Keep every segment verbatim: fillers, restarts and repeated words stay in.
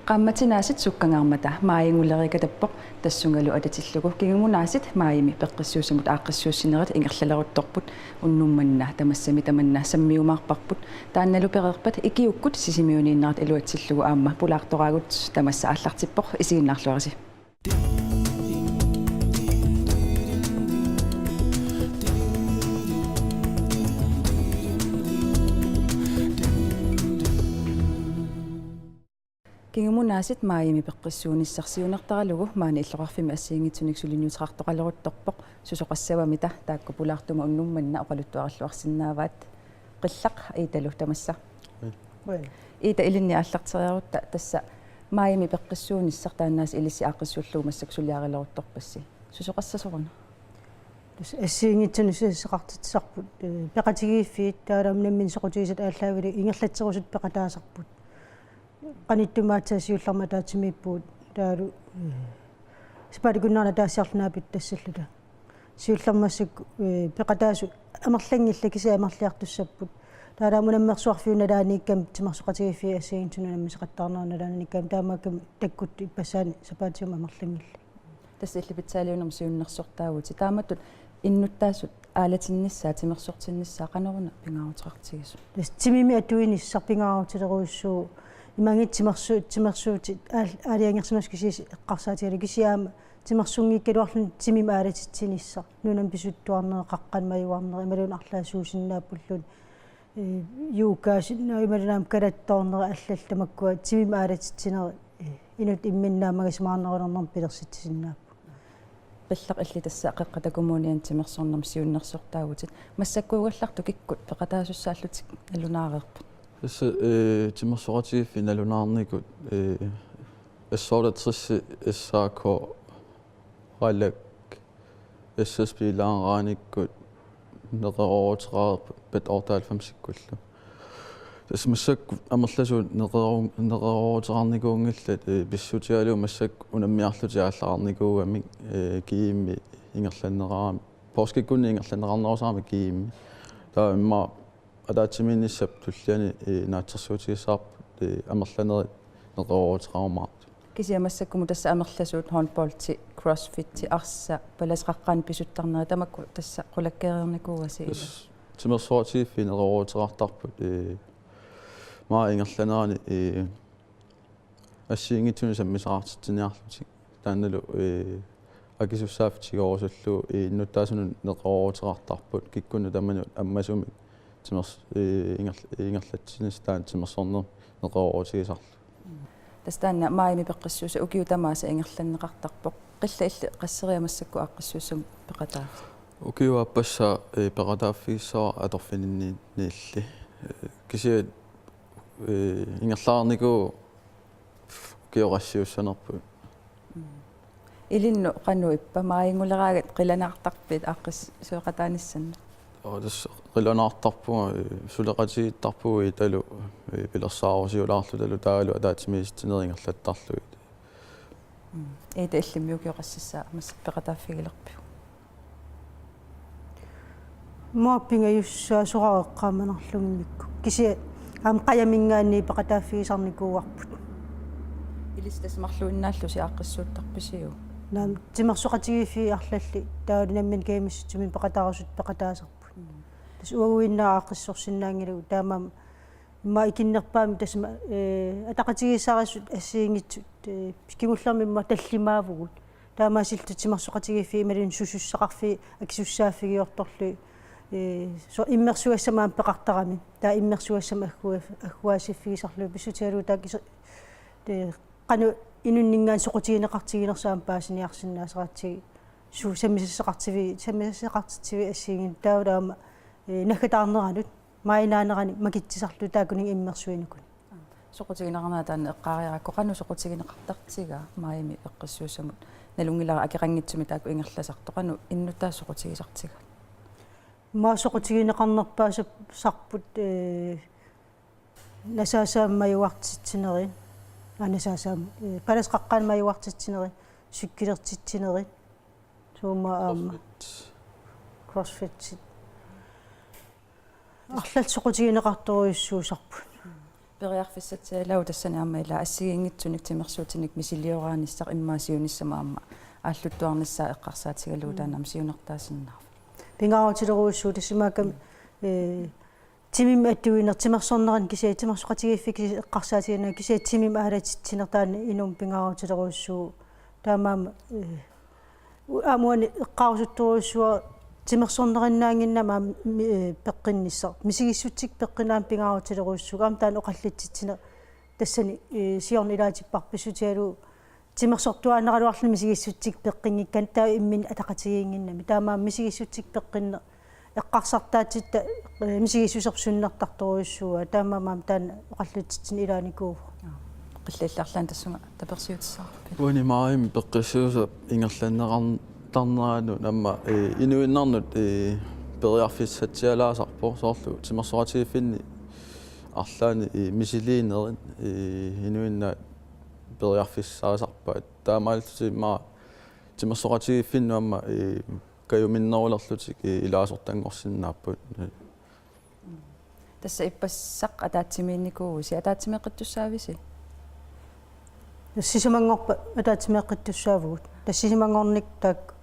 Qaammatip aasiit sukkangaarmata maajinngulerikatappoq, tassungalu atatillugu kingumut aasiit maajimi peqqissuussamut aaqqissuussinerit ingerlaleruttorput. Unnuk manna tamassami tamanna sammiumaarparput. Taannalu pereerpat ikiukkut Sisimiuniinnerat iluatsillugu aamma pulaartoraagut. Tamassa aallartippoq, isiginnaarluarisi. Kingumut aasiit maajimi peqqissuunissaq siunertaralugu maani illoqarfimmi assigiinngitsunik suliniuteqartoqaleruttorpoq. Susoqassavamita taakku pulaartuma unnuk manna oqaluttuarilluarsinnaavaat? Qillaq, Iitalu tamassa. Ui. Iita, ilinni aallarteriarutta, tassa maajimi peqqissuunissaq taanna aasiit ilissi aaqqissuullugu massakkut suliarileruttorpassi. Susoqassasoruna? Tassa assigiinngitsunik susassaqartitsisarput, ee, peqatigiiffiit taavalu nammineq soqutigisat aallaavigalugit ingerlatserusutut peqataasarput. Qanittumi aatsaat siullermik ataatsimiippugut taavalu, ee, sapaatip akunnera ataasiarlugu naapittassalluta. Siullermik massakkut, ee, peqataasut amerlanngillat, kisianni amerliartussapput. Taavalu aamma unammersuarfiup nalaaniikkami timersoqatigiiffiit assigiinngitsunut unammisaqattaarnerat nalaaniikkami taamaakkami takkuttut ippassaani sapaatip-akunnera amerlanngillat. Tassa illit pitsaaliunermik siunnersortaavutit. Taamatut innuttaasut aalatinnissaat, timersortinnissaat qanoruna pingaaruteqartigisoq? Tassa timimik atuinissaq pingaarutilerujussuuvoq. Imaanngitsoq timersu-, timersuutit aal-, aalajangersimasut kisiisa eqqarsaatigalugit, kisianni aamma timersunngikkaluarluni timimik aalatitsinissaq. Nunani pisuttuarneri, qaqqani majuarneri, imaluunniit arlaat suusinnaappulluunniit. Ee, yogaasinnaapput, imaluunniit aamma kalattoorneri, allallu tamakkua timimik aalatitsinerit, ee, inuttut imminnut naammagisimaarnerulernermut pilersitsisinnaapput. Qillaq, illit tassa Qeqqata Kommuniani timersornermik siunnersortaavutit. Massakkuugallartut kikkut peqataasussaallutik nalunaareerput? Tassa, ee, timersoqatigiiffiit nalunaarnikut, ee, S otteogtres, S A K, Ralak, S S P-laaraanikkut neqerooruteqareerput otteoghalvfemsikkullu. Tassa massakkut amerlasuut neqeroor-, neqerooruteqarnikuunngillat, ee, pissutigalugu massakkut unammiarlutik aallarnikuugamik, ee, GM-i ingerlanneqarami. Poorskikkunni ingerlanneqarnerusarami GM-i. Taava immaqa ataatsimiinnissap tulliani, ee, naatsorsuutigissavarput, ee, amerlanerit neqerooruteqarumaartut. Kisianni massakkumut tassa amerlasuut håndboldi, crossfitti, arsaq, palaseqaqqaani pisuttarneri, tamakku tassa qulakkeereernikuuasi, ilaa? Tassa timersoqatigiiffiit neqerooruteqartarput, ee, maani ingerlanerani, ee, assigiinngitsunik sammisaqartitsiniarlutik. Taannalu, ee, akisussaaffik tigoorusullugu, ee, innuttaasunut neqerooruteqartarput, kikkunnut tamanut ammasumik timers-, ee, ingerl-, ingerlatsinissaq taanna timersorneq neqeroorutigisarlugu. Tassa taanna maajimi peqqissuussaq ukiut tamaasa ingerlanneqartarpoq. Qillaq, illit qasseriarlutit massakkut aaqqissuussamut peqataavit? Ukiup aappassaa, ee, peqataaffigissavara atorfininniilli. Ee, kisianni, ee, ingerlaarnikuuvoq ukioqassiussanerput. Mm. Ilinnut qanoq ippa, maajinnguleraagat qilanaartarpit aaqqissueqataanissannik? Oo, tassa qilanaartarpunga, ee, suleqatigiittarpugut Iitalu, ee, pilersaarusiulaarlutalu taavalu ataatsimiititsinerit ingerlattarlugit. Mm. Iita, illimmi ukioqassissaa massakkut peqataaffigilerpiuk? Immaqa pingajussaa soraaraq eqqaamanarlunngikkukku. Kisianni aamma qajaminngaanniit peqataaffigisarnikuuarput. Ilissi tassa marluinnaallusi aaqqissuuttarpisiuk? Naamik, timersoqatigiiffiit arlallit taavalu nammineq kajumissutsiminnik peqataarusutut peqataasarput. Mm. Tassa uaguinnaq aaqqissorsinnaanngilagut, taamaammat immaqa ikinnerpaamik tassa, ee, ataqatigiissarisut assigiinngitsut, ee, kingullermik immaqa tallimaavugut. Taamaasilluta timersoqatigiiffiit imaluunniit susussaqarfiit akisussaaffigiortorlugit, ee, so-, immersugassamik aamma peqartarami. Taava immersugassamik aggu-, agguaassiffigisarlugit pissutigalugu taakku iso-, ee, qanoq inunninngaanniit soqutigineqartiginersoq aamma paasiniarsinnaasaratsigu. Su-, sammisassaqartivi-, sammisassaqartitsiviit assigiinngitsut taavalu aamma, ee, naggataarneranut, maajinaanerani makitsisarluta taakkununnga immersuinikut. Soqutigineqarnera taanna eqqaariarakku, qanoq soqutigineqartartigaa maajimi peqqissuussamut? Nalunngilara akeqanngitsumik taakku ingerlasartut, qanoq innuttaasut soqutigisartigaat? Immaqa soqutigineqarnerpaasar-, sarput, ee, nasaasaamik majuartitsinerit, aa, nasaasaamik, ee, palaseqaqqaani majuartitsinerit, cykelertitsinerit, suumma aamma. Crossfit. Crossfit. Arlallit soqutigineqartorujussuusarput. Periarfissatsialaavoq tassani aamma ila assigiinngitsunik timersuutinik misilioraanissaq immaqa siunissami aamma aalluttuarnissaa eqqarsaatigalugu taanna aamma siunertaasinnaavoq. Pingaarutilerujussuuvoq tassimaakkami, ee, timimik attuineq timersornerannik kisianni timersoqatigiiffiit kisianni eqqarsaatigineq kisianni timimik aalatitsineq taanna inummut pingaarutilerujussuuvoq. Taamaammat, ee, u-, aamma uani eqqaarusuttorujussuuara timersornerinnaannginnami aamma mi-, ee, peqqinnissaq. Misigissutsit peqqinnaq aamma pingaarutilerujussuuvoq. Aamma taanna oqallitsitsineq tassani, ee, siorna ilaatipparput pissutigalugu timersortuaannaraluarluni misigissutsit peqqinngikkannut taava imminut ataqatigiinnginnami. Taamaammat misigissutsit peqqinnaq eqqarsartaatsitta, ee, misigissuserput sunnertartorujussuuaa. Taamaammat taanna oqallitsitsineq ilaanikuuvoq. Qilliilli arlaannik tassunga tapersiutissaqarpit? Uani Maajimi peqqissuussap ingerlanneqartarneranut aamma, ee, inuinnarnut, ee, periarfissatsialaasarpoq soorlu timersoqatigiiffinni arlaanni, ee, misiliinerit, ee, inuinnaat periarfissaasarpaat. Taamaalillutik immaqa timersoqatigiiffinnut aamma, ee, kajuminnerulerlutik, ee, ilaasortanngorsinnaapput. Tassa ippassaq ataatsimiinnikuuvusi, ataatsimeeqqittussaavisi? Sisamanngorpat ataatsimeeqqittussaavugut. Tassa sisamanngornikkut taakku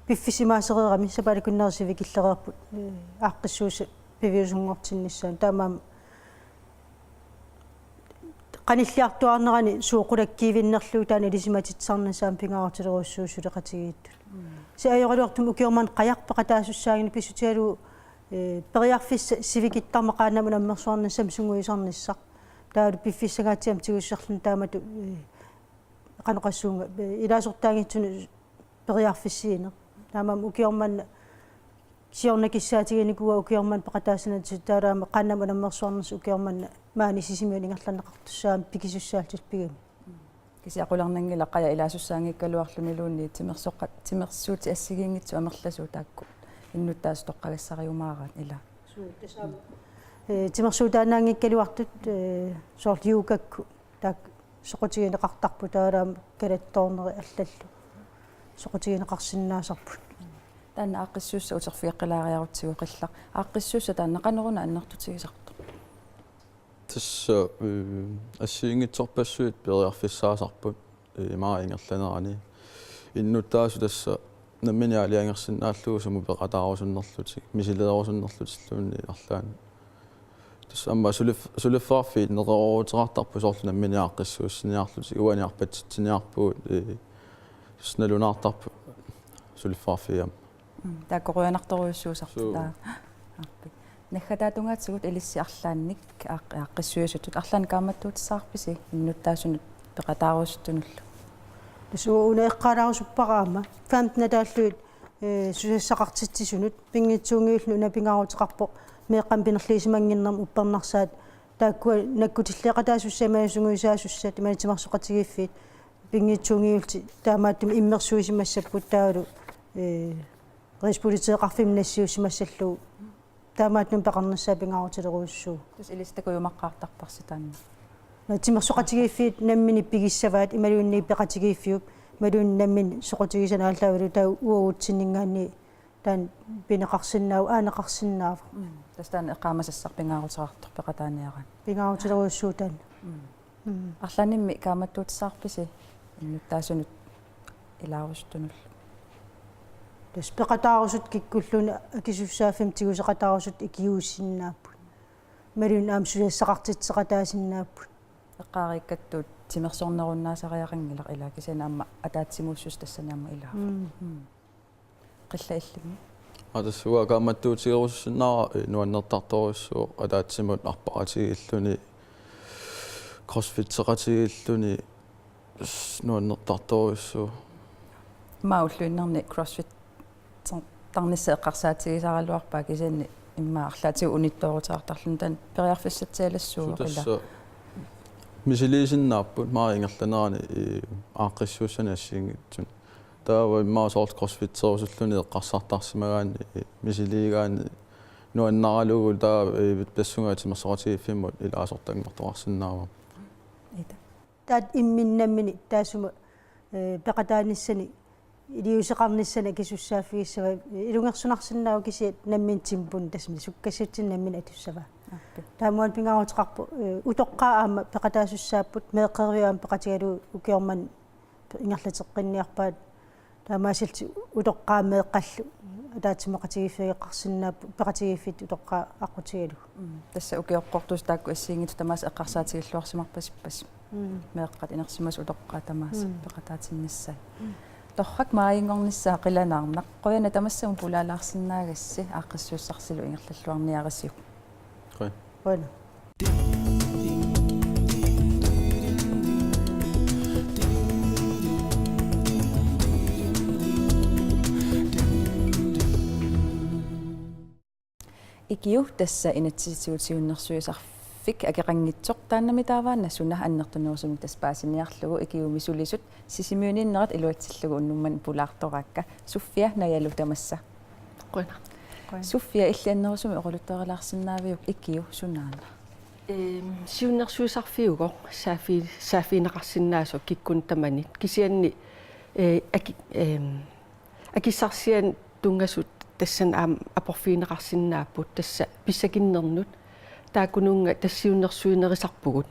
piffissaq imaasereerami sapaatip akunneri sivikillereerput, ee, aaqqissuussat piviusunngortinnissaannut. Taamaammat qanilliartuaarnerani suut qulakkiivinnerlugit taanna ilisimatitsisarnissaa aamma pingaarutilerujussuuvoq suleqatigiittut. Mm. Kisianni ajoraluartumik ukioq manna qajaq peqataasussaanngilaq pissutigalugu, ee, periarfissaq sivikittarmat qaannamut nammersuarnissamut sungiusarnissaq. Taavalu piffissangaatsiamik tigusserluni taamatut, ee, qanoq oqassuunga, ee, ilaasortaanngitsunut periarfissiineq. Taamaammat ukioq manna siorna kissaatiginikuuaa ukioq manna peqataassanani taavalu aamma qaannamut nammersuarnersut ukioq manna maani Sisimiuni ingerlanneqartussaammata pikisussaallutik pigami. Kisianni qularnanngilaq qajaq ilaasussaanngikkaluarluniluunniit timersoqqa-, timersuutit assigiinngitsut amerlasuut taakku innuttaasut toqqagassariumaaraat ilaa. Suu, tassami. Ee, timersuutaannaanngikkaluartut, ee, soorlu yogakkut taakku soqutigineqartarput taavalu aamma kalattoornerit allallu soqutigineqarsinnaasarput. Taanna aaqqissuussaq uterfigeqqilaariarutsigu qillaq. Aaqqissuussaq taanna qanoruna annertutigisartoq? Tassa, ee, assigiinngitsorpassuit periarfissaasarput, ee, maani ingerlanerani. Innuttaasut tassa nammineq aalajangersinnaallugu sumut peqataarusunnerlutik, misileerusunnerlutilluunniit arlaannik. Tassa aamma sulif-, suliffeqarfiit neqerooruteqartarput soorlu nammineq aaqqissuussiniarlutik, uani arpatsitsiniarpugut, ee, tassa nalunaartarput suliffeqarfiit aamma. Mm, taakku qujanartorujussuusarput. Suu. Taava. Aappi. Naggataatungaatigut ilissi arlaannik aaq-, aaqqissuisutut arlaannik kaammattuutissaqarpisi innuttaasunut peqataarusuttunullu? Tassa una eqqaalaarusuppara aamma femten ataallugit, ee, susassaqartitsisunut pinngitsuunngilluinnaq una pingaaruteqarpoq meeqqamik pinerliisimannginnermut uppernarsaat taakkua nakkutilleeqataasussat imaluunniit sungiusaasussat imaluunniit timersoqatigiiffiit pinngitsuunngillutik taamaattumik immersuisimassapput taavalu, ee, Rigspolitieqarfimmut nassiussimassallugu taamaattumik peqarnissaa pingaarutilerujussuuvoq. Tassa ilissi takujumaqqaartarparsi taanna. Naa timersoqatigiiffiit nammineq pigissavaat imaluunniit peqatigiiffiup imaluunniit nammineq soqutigisannik aallaavigalugu taava uagutsinninngaanniit taanna pineqarsinnaavoq, aaneqarsinnaavoq. Mm. Tassa taanna eqqaamasassaq pingaaruteqartoq peqataaniaraanni. Pingaarutilerujussuuvoq taanna. Mm. Mm. Arlaannimmi kaammattuutissaqarpisi innuttaasunut ilaarusuttunullu? Tassa peqataarusutut kikkulluunniit akisussaaffimmik tiguseqataarusutut ikiuussinnaapput. Imaluunniit aamma susassaqartitseqataasinnaapput. Eqqaariikkattut timersornerunnaasariaqanngilaq ilaa kisianni aamma ataatsimuussuseq tassani aamma ilaavoq. Mm. Mm. Qillat illimmi? Aa, tassa uanga kaammattuutigerusussinnaavara, ee, nuannertartorujussuuvoq ataatsimut arpaqatigiilluni, crossfitseqatigiilluni, s-, nuannertartorujussuuvoq. Immaqa ulluinnarni crossfit-, tarnissaq eqqarsaatigisaraluarpaa kisianni immaqa arlaatigut unittooruteqartarluni taanna periarfissatsialassuuvoq ilaa. Suu, tassa misiliisinnaapput maani ingerlanerani, ee, aaqqissuussanik assigiinngitsunik. Taava immaqa soorlu crossfitserusulluni eqqarsartarsimagaanni, ee, misiliigaanni nuannaralugu taava, ee, tassunga timersoqatigiiffimmut ilaasortanngortoqarsinnaavara. Ita. Taava imminut nammineq taassuma, ee, peqataanissani iliuuseqarnissani akisussaaffigissava, ee, ilungersunarsinnaavoq kisianni nammineq temponik tassami sukkassutsinik nammineq atussavaa. Taamaammat pingaaruteqarpoq, eh, utoqqaat aamma peqataasussaapput, meeqqeriviup aamma peqatigalugu ukioq manna ingerlateqqinniarpaat, taamaasillutik utoqqaat meeqqallu ataatsimoorutigiiffigeqarsinnaapput, peqatigiiffittut utoqqaat aqqutigalugu. Mm. Tassa ukioqqortussat taakku assigiinngitsut tamaasa eqqarsaatigilluarsimarpasippassi. Mm. Meeqqat inersimasut utoqqaat tamaasa. Mm. Peqataatinnissaat. Mm. Torrak, maajinngornissaa qilanaarnaq. Qujanaq tamassamut pulaalaarsinnaagassi, aaqqissuussarsilu ingerlalluarniarisiuk. Qujan. Qujan. Ikiu, tassa inatsisitigut siunnersuisarfik akeqanngitsoq, taannami taavaana suna annertunerusumik tassa paasiniarlugu, ikiuumi sulisut Sisimiuniinnerat iluatsillugu unnuk manna pulaartoraakka. Sofia, Najalu tamassa. Qujanaq. Qujanaq. Sofia, illit annerusumik oqaluttuarilaarsinnaaviuk, ikiu sunaana? Ehm, siunnersuisarfiuvoq saaffi-, saaffigineqarsinnaasoq kikkunnit tamanit. Kisianni, eh, aki-, ehm, akissarsianik tunngasut tassani aamma aporfigineqarsinnaapput, tassa pissaginnernut. Taakkununnga tassa siunnersuinerisarpugut.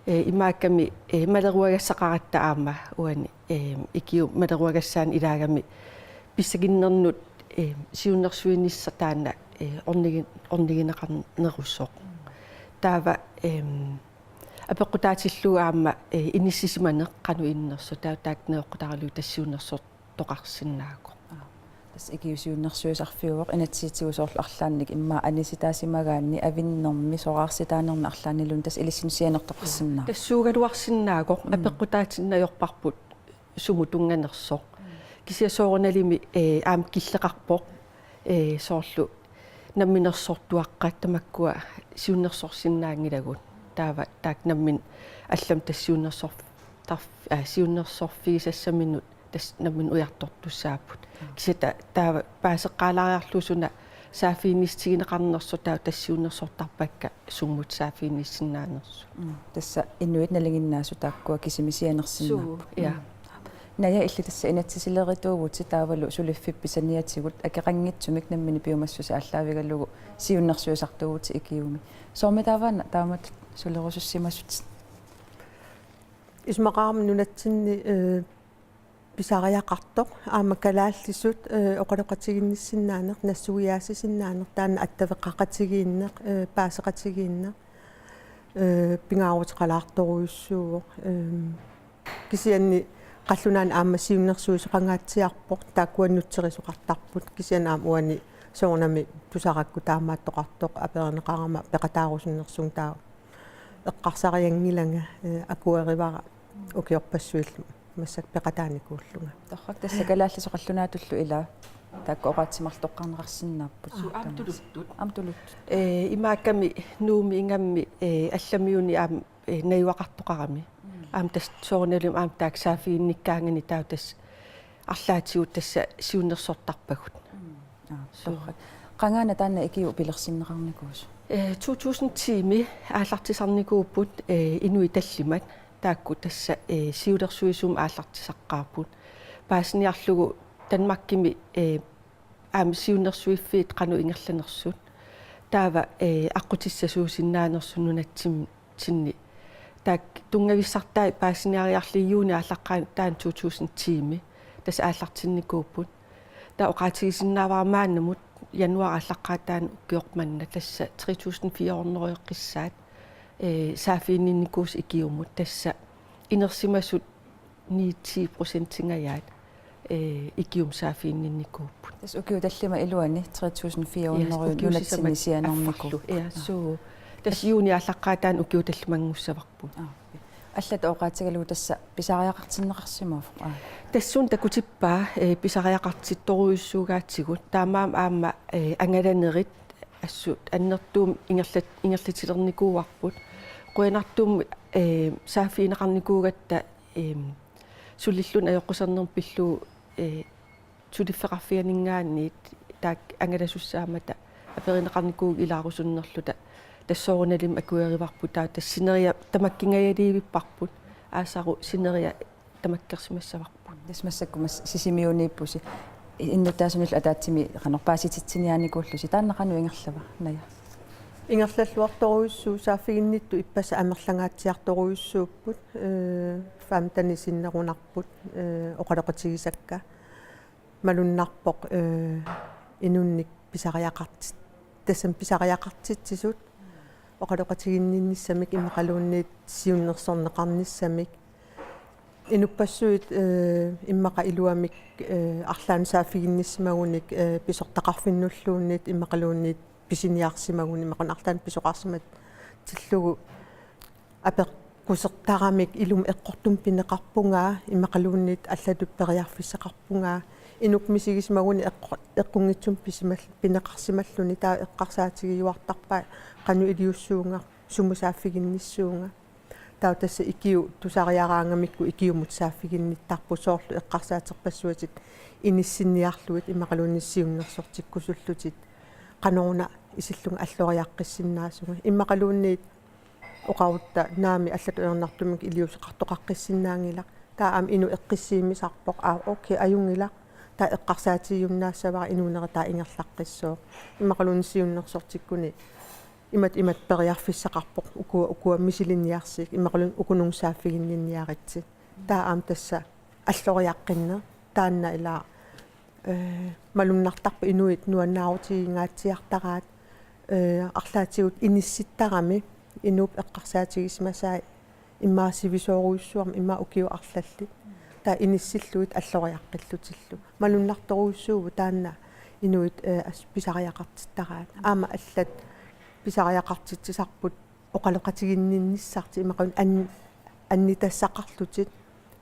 Eh, imaakkami, eh, maleruagassaqaratta aamma uani, eh, ikiup maleruagassaanik ilaagami pissaginnernut, eh, siunnersuinissaq taanna, eh, ornigi-, ornigineqarnerusoq. Taava, ehm, apeqqutaatillugu aamma, eh, inissisimaneq qanoq innersoq, taava taakku najoqqutaralugu tassa siunnersoor- toqarsinnaasoq. Aa. Tassa ikiu siunnersuisarfiuvoq, inatsisitigut soorlu arlaannik immaqa anisitaasimagaanni avinnermi soraarsitaanermi arlaanniluunniit tassa ilissinnut sianertoqarsinnaasoq. Tassuugaluarsinnaasoq, mm, apeqqutaatinneq ajorparput sumut tunnganersoq. Mm. Kisianni soorunalimi, eh, aamma killeqarpoq, eh, soorlu namminersortuaqqat tamakkua siunnersorsinnaanngilagut. Taava taakku nammineq allamik tassa siunnersor-, tarf-, aa, siunnersorfigisassaminut tassa nammineq ujartortussaapput. Mm. Kisianni ta-, taava paaseqqaalaariarlugu suna saaffiginnissutigineqarnersoq, taava tassa siunnersortarpakka sumut saaffiginnissinnaanersut. Mm. Tassa inuit nalinginnaasut taakkua kisimik sianersinnaapput. Suu, ja. Mm. Naja, illit tassa inatsisilerituuvutit taavalu suliffik pisaniatigut, akeqanngitsumik nammineq piumassuseq aallaavigalugu siunnersuisartuuvutit ikiuumi. Soormi taava taamatut sulerusussimasut? Isumaqarama nunatsinni, eh, pisariaqartoq, aamma kalaallisut, eh, oqaloqatigiinnissinnaaneq, nassuiaasisinnaaneq, taanna attaveqaqatigiinneq, eh, paaseqatigiinneq, eh, pingaaruteqalaartorujussuuvoq, ehm, kisianni qallunaanut aamma siunnersuisoqangaatsiarpoq, taakkua nutserisoqartarput, kisianni aamma uani soorunami tusarakku taamaattoqartoq aperineqarama peqataarusunnersunga, taava eqqarsarianngilanga, eh, akuerivara ukiorpassuillu massakkut peqataanikuullunga. Torrak, tassa kalaallisut qallunaatullu ilaa taakku oqaatsimartoqqarneqarsinnaapput. Suu, aamma tuluttut. Aamma tuluttut. Eh, imaakkami Nuummi ingammik, eh, allamiuni aamma, eh, najugaqartoqarami. Mm. Aamma tassa soorunalimi aamma taakku saaffiginnikkaanganik taava tassa arlaatigut tassa siunnersortarpagut. Mm. Aa, suu, torrak. Qangaana taanna ikiu pilersinneqarnikuusoq? Eh, to tusind ti-mi aallartisarnikuupput, eh, inuit tallimat. Taakku tassa, eh, siulersuisumik aallartisaqqaapput. Paasiniarlugu Danmarkimi, eh, aamma siunnersuiffiit qanoq ingerlanersut. Taava, eh, aqqutissasuusinnaanersut nunatsinni. Taakku tunngavissartai paasiniariarlugit juunip aallaqqaataani to tusind ti-mi tassa aallartinnikuupput. Taava oqaatigisinnaavara maannamut januaarip aallaqqaataani ukioq manna tassa tre tusind fire hundrede eqqissaat, eh, saaffiginninnikuusut ikiumut, tassa inersimasut ni ti procentingajaat, eh, ikiumut saaffiginninnikuupput. Tassa ukiut tallimat iluanni tre tusind fire hundrede, ja, ukiut nunatsinni sisamat sianernikuu-, affarlu. Ja, aa, suu. Tassa juunip aallaqqaataani ukiut tallimanngussavarput. Aa. Allatut oqaatigalugu tassa pisariaqartinneqarsimavoq. Aa. Tassuuna takutippaa, eh, pisariaqartittorujussuugaatigut. Taamaammat aamma, eh, angalanerit assut annertuumik ingerlat-, ingerlatilernikuuarput. Qujanartumik, eh, saaffigineqarnikuugatta, eh, sulilluni ajoqusernermut pillugu, eh, suliffeqarfianinngaanniit taakku angalasussaammata aperineqarnikuuvugut ilaarusunnerluta. Tassa soorunalimi akuerivarput, taava tassa sineriak tamakkingajaliivipparput, aasaru sineriak tamakkersimassavarput. Tassa massakkut mas-, Sisimiuniippusi. Innuttaasunillu ataatsimik qanoq paasititsiniaanikuullusi. Taanna qanoq ingerlava, Naja? Ingerlalluartorujussuuvoq, saaffiginnittut ippassaq amerlangaatsiartorujussuupput, eh, femten sinnerunarput, eh, oqaloqatigisakka. Malunnarpoq, eh, inunnik pisariaqartit-, tassami pisariaqartitsisut oqaloqatiginninnissamik immaqaluunniit siunnersorneqarnissamik. Inuppassuit, eh, immaqa iluamik, eh, arlaannik saaffiginnissimagunik, eh, pisortaqarfinnulluunniit immaqaluunniit pisiniarsimagunik, immaqaluunniit arlaannik pisoqarsimatillugu apeqqusertaramik, ilumut eqqortumik pineqarpunga, immaqaluunniit allatut periarfissaqarpunga, inuk misigisimaguni eqqu-, eqqunngitsumik pisimal-, pineqarsimalluni, taava eqqarsaatigiuartarpai qanoq iliussuunga, sumut saaffiginnissuunga. Taava tassa ikiut tusariaraangamikku ikiumut saaffiginnittarput, soorlu eqqarsaaterpassuatit inissinniarlugit immaqaluunniit siunnersortikkusullutit, qanoruna isillunga alloriaqqissinnaasunga. Immaqaluunniit oqarutta naamik allatut ajornartumik iliuuseqartoqaqqissinnaanngilaq. Taava aamma inuk eqqissiimisarpoq, aa, okay, ajunngilaq. Taava eqqarsaatigiunnaassavara inuunera taava ingerlaqqissooq. Immaqaluunniit siunnersortikkuni imatut imatut periarfissaqarpoq, ukua, ukua misilinniarsiuk, immaqaluunniit ukununnga saaffiginninniaritsi. Taava aamma tassa alloriaqqinneq, taanna ila, eh, malunnartarpoq inuit nuannaarutiginngaatsiartaraat, eh, arlaatigut inissittarami, inuup eqqarsaatigisimasai immaqa sivisoorujussuarmik, immaqa ukiut arlallit. Taava inissillugit alloriaqqillutillu. Malunnartorujussuuvoq taanna inuit, eh, as-, pisariaqartittaraat. Aamma allat pisariaqartitsisarput oqaloqatiginninnissartik, immaqaluunniit an-, annitassaqarlutit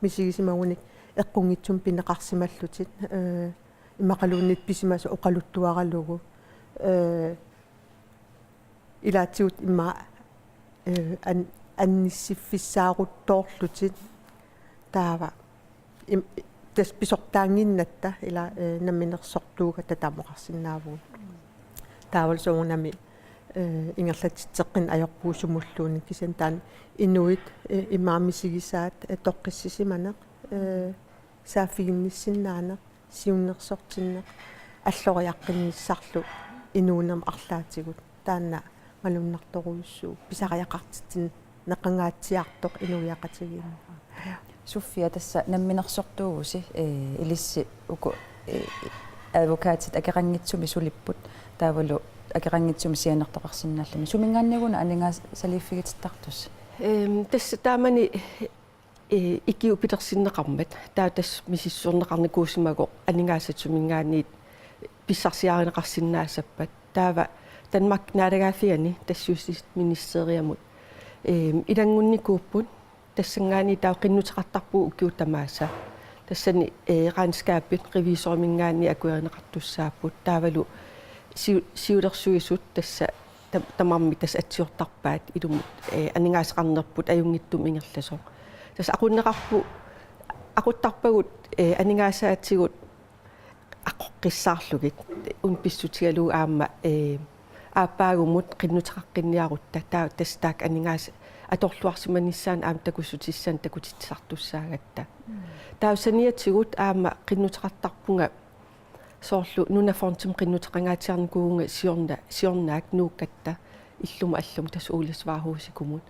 misigisimagunik eqqunngitsumik pineqarsimallutit, eh, immaqaluunniit pisimasat oqaluttuaralugu, eh, ilaatigut immaqa, eh, an-, annissiffissaaruttoorlutit, taava im-, tassa pisortaannginnatta ila, eh, namminersortuugatta taama oqarsinnaavugut. Taavalu soorunami, eh, ingerlatitseqqinnginnakku ajorpugut sumulluunniit, kisianni taanna inuit, eh, immaqa misigisaat, eh, toqqissisimaneq, eh, saaffiginnissinnaaneq, siunnersortinneq, alloriaqqinnissarlu inuunermi arlaatigut. Taanna malunnartorujussuuvoq, pisariaqartitsinneqangaatsiartoq inuiaqatigiinni. Sofia, tassa namminersortuuvusi, eh, ilissi uku, eh, advokatit akeqanngitsumik sulipput, taavalu akeqanngitsumik sianertoqarsinnaalluni. Suminngaanniit-una aningaasaliiffigitittartusi? Ehm, tassa taamani eh, ikiupilersinneqarmat, taava tassa misissorneqarnikuusimasoq aningaasat suminngaanniit pissarsiarineqarsinnaassappat. Taava Danmarkip naalagaaffiani tassa Justitsministeriamut, eh, ilanngunnikuupput, tassanngaanniit taava qinnuteqartarpugut ukiut tamaasa. Tassani, eh, regnskabit revisoriminngaanniit akuerineqartussaapput. Taavalu siu-, siulersuisut tassa tam-, tamarmik tassa atsiortarpaat ilumut, eh, aningaasaqarnerput ajunngitsumik ingerlasoq. Tassa aqunneqarpu-, aquttarpagut, eh, aningaasaatigut aqoqqissaarlugit, una pissutigalugu aamma, eh, aappaagumut qinnuteqaqqinniarutta, taava tassa taakku aningaasat atorluarsimanissaannut aamma takussutissanik takutitsisartussaagatta. Mm. Taava saniatigut aamma qinnuteqartarpunga soorlu Nunafondimut qinnuteqangaatsiarnikuuvunga siorna-, siornaak nuukkatta illumut allamut, tassa Ole Svarhusikumut.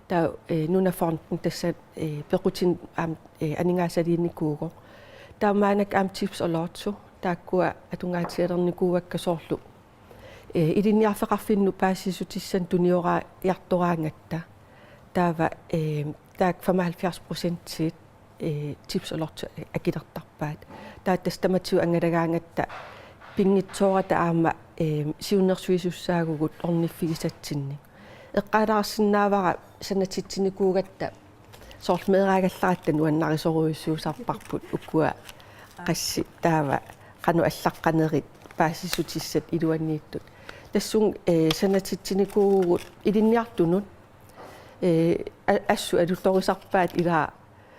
Taava, eh, Nunafonden tassa, eh, pequtinnut aamma, eh, aningaasaliinikuuvoq. Taava maannakkut aamma Tips og Lotto, taakkua atugaatigalernikuuakka soorlu, eh, ilinniarfeqarfinnut paasissutissanik tunioraajartoraangatta. Taava, eh, taakku femoghalvfjerds procentit, eh, Tips og Lotto akilertarpaat. Taava tassa tamatigut angalagaangatta pinngitsoorata aamma, eh, siunnersuisussaavugut orniffigisatsinnik. Eqqaalaarsinnaavara sanatitsinikuugatta soorlu meeraagallaratta nuannarisorujussuusarparput ukua qassit taava qanoq allaqqanerit paasissutissat iluaniittut. Tassunga, eh, sanatitsinikuuvugut ilinniartunut, eh, a-, assut alutorisarpaat ilaa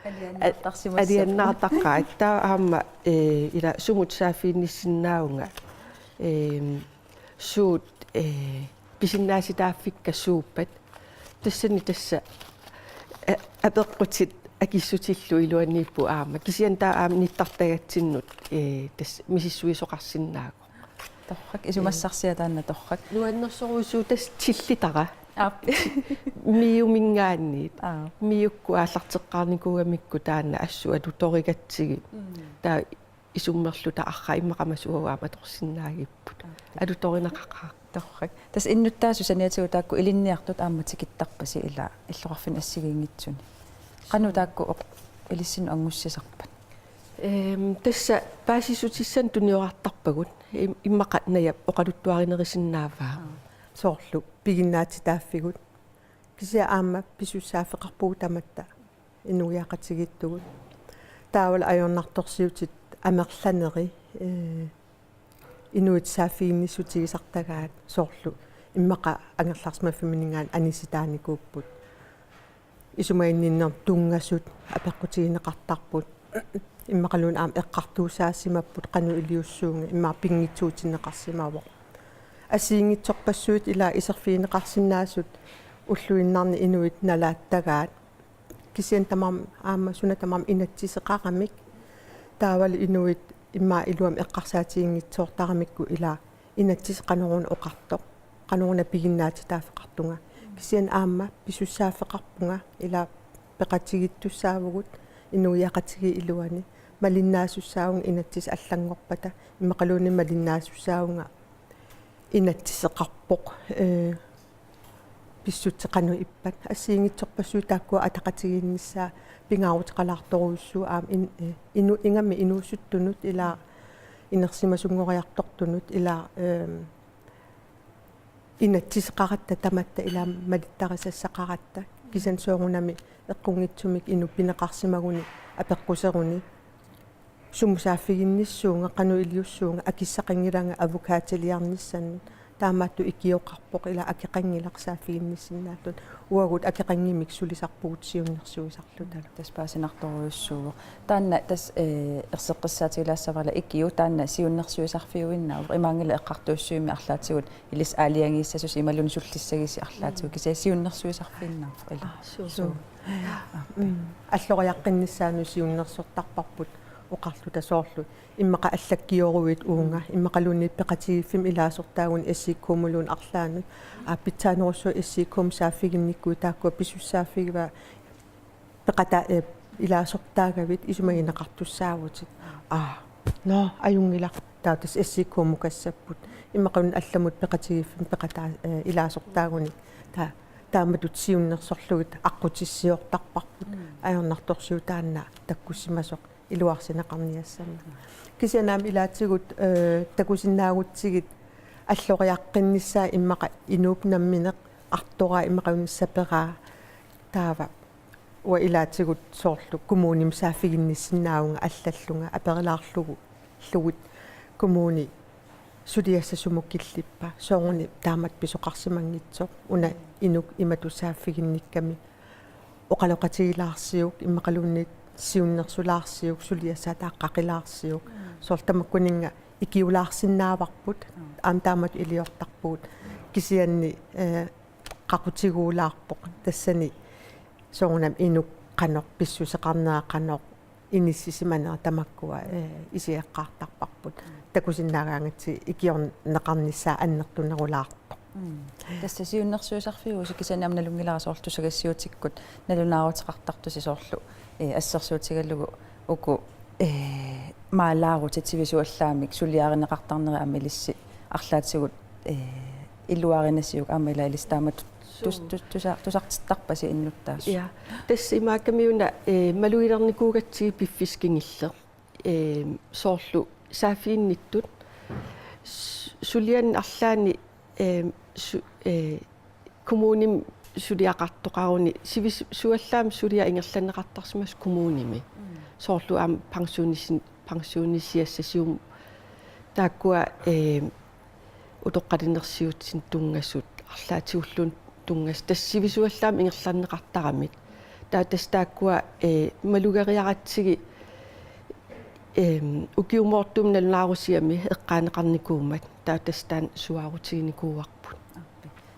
alianaartarsimassapput. Alianaartaqaat. Taava aamma, eh, ila sumut saaffiginnissinnaavunga. Ehm, suut, eh, pisinnaatitaaffikka suuppat. Tassani tassa, eh, apeqqutit akissutillu iluaniipput aamma. Kisianni taava aamma nittartagatsinnut, eh, tassa misissuisoqarsinnaasoq. Torrak, isumassarsiaq taanna torrak. Nuannersorujussuuvoq tassa tillitara. Aap. MIO-minngaanniit. Aap. MIO-kkut aallarteqqaarnikuugamikku taanna assut atutorigatsigit. Taava isummerluta arraa immaqa aamma suagut aamma atorsinnaagipput. Atutorineqaqaaq. Torrak. Tassa innuttaasut saniatigut taakku ilinniartut aamma tikittarpasi ilaa illoqarfinni assigiinngitsuni. Qanoq taakku oq-, ilissinnut angussisarpat? Ehm, tassa paasissutissanik tuniorartarpagut. Im-, immaqa Najap oqaluttuarinerusinnaavaa. Soorlu piginnaatitaaffigut. Kisianni aamma pisussaaffeqarpugut tamatta inuiaqatigiittugut. Taavalu ajornartorsiutit amerlaneri, eh, inuit saaffiginnissutigisartagaat soorlu immaqa angerlarsimaffimminninngaanniit anisitaanikuupput. Isumaginninnermut tunngasut apeqqutigineqartarput. Immaqaluunniit aamma eqqartuusaasimapput qanoq iliussuunga immaqa pinngitsuutinneqarsimavoq. Assigiinngitsorpassuit ilaa iserfigineqarsinnaasut ulluinnarni inuit nalaattagaat. Kisianni tamarmik aamma suna tamarmi inatsiseqaramik. Taavalu inuit immaqa iluamik eqqarsaatiginngitsoortaramikku ilaa inatsiseq qanoruna oqartoq. Qanoruna piginnaatitaaffeqartunga. Kisianni aamma pisussaaffeqarpunga ilaa peqatigiittussaavugut inuiaqatigiit iluani. Malinnaasussaavunga inatsisit allanngorpata. Immaqaluunniit malinnaasussaavunga inatsiseqarpoq, eh, pissutsit qanoq ippat. Assigiinngitsorpassuit taakkua ataqatigiinnissaat pingaaruteqalaartorujussuuvoq aamma in-, eh, inu-, ingammik inuusuttunut ilaa inersimasunngoriartortunut ilaa, ehm, inatsiseqaratta tamatta ilaa malittarisassaqaratta. Kisianni soorunami eqqunngitsumik inuk pineqarsimaguni apeqquseruni. Sumut saaffiginnissuunga, qanoq iliussuunga, akissaqanngilanga avocatoliarnissannut. Taamaattoq ikioqarpoq ilaa akeqanngilaq saaffiginnissinnaalluta. Uagut akeqanngimik sulisarpugut siunnersuisarluta. Tassa paasinartorujussuuvoq. Taanna tassa, eh, erseqqissaatigilaassavara ilaa ikiup taanna siunnersuisarfiuinnaavoq. Imaanngilaq eqqartuussivimmi arlaatigut ilissi aalajangiissasusi imaluunniit sullissagisi arlaatigut. Kisianni siunnersuisarfiinnaavoq ilaa. Suu. Suu. Mm. Alloriaqqinnissaanut siunnersortarparput oqarluta soorlu. Immaqa allakkioruit uunga, immaqaluunniit peqatigiiffimmi ilaasortaaguni S I K-muluunniit arlaannut. Aa, pitsaanerussuaq S I K-mut saaffiginnikkuit taakkua pisussaaffigivaat peqata-, eh, ilaasortaagavit isumagineqartussaavutit. Aa, nå, ajunngilaq. Taava tassa S I K-mukassapput. Immaqaluunniit allamut peqatigiiffimmi peqataa-, eh, ilaasortaaguni. Taa-, taamatut siunnersorlugit aqqutissiortarparput. Ajornartorsiut taanna takkussimasoq iluarsineqarniassammat. Kisianni aamma ilaatigut, eh, takusinnaagutsigit alloriaqqinnissaa immaqa inuup nammineq artoraa immaqaluunniit saperaa taava. Uanga ilaatigut soorlu kommunimi saaffiginnissinnaavunga allallunga aperilaarlugu, -lugit kommuni suliassaq sumut killippa, sooruna taamatut pisoqarsimanngitsoq, una inuk imatut saaffiginnikkami oqaloqatigilaarsiuk, immaqaluunniit siunnersulaarsiuk, suliassaq ataaqqaqilaarsiuk, soorlu tamakkuninnga ikiulaarsinaavagut, aamma taamatut iliortarpugut, kisianni, eh, qaqutiguulaarpoq, tassani soorunami inuk qanoq, pissuseqarnera qanoq, inissisimanera tamakkua, eh, isigaqqaartarparput. Takusinnaagaangatsigit ikiorneqarnissaa annertunerulaartoq. Mm. Tassa siunnersuisarfiuvoq kisianni aamma nalunngilara soorlu tusagassiuutikkut nalunaaruteqartartusi soorlu, eh, assersuutigalugu uku, eh, maalaarutit sivisuallaamik suliarineqartarneri aamma ilissi arlaatigut, eh, iluarinasiuk aamma ilaa ilissi taamatut tus-, tus-, tusa-, tusartittarpasi innuttaasut. Ja, tassa imaakkamiuna, eh, malugilernikuugatsigit piffissaq kingulleq. Eh, soorlu saaffiginnittut s-, sulianni arlaanni, eh, su-, eh, kommunimi suliaqartoqaruni sivis-, -suallaamik suliaq ingerlanneqartarsimasoq kommunimi. Mm. Soorlu aamma pensionisin-, pensionisiassat siumut taakkua, eh, utoqqalinersiutinut tunngasut, arlaatigulluunniit tunngasut, tassa sivisuallaamik ingerlanneqartaramik. Taava tassa taakkua, eh, malugeriaratsigit, ehm, ukiumoortumik nalunaarusiami eqqaaneqarnikuummat, taava tassa taanna suaarutiginikuuarput.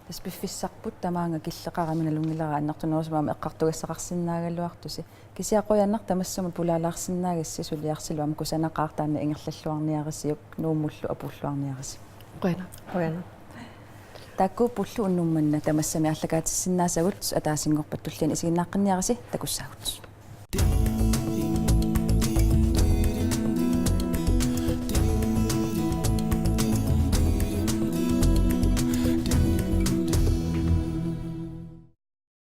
Tassa piffissarput tamaanga killeqarami nalunngilara annertunerusumik aamma eqqartugassaqarsinnaagaluartusi. Kisianni qujanaq tamassamut pulaalaarsinnaagassi, suliarsilu aamma kusanaqaaq taanna ingerlalluarniarisiuk Nuummullu apuulluarniarisi. Qujanaq. Qujanaq. Taakkuuppullu unnuk manna tamassami aallakaatissinnaasagut, ataasinngorpat tulliani isiginnaaqqinniarisi, takussaagut.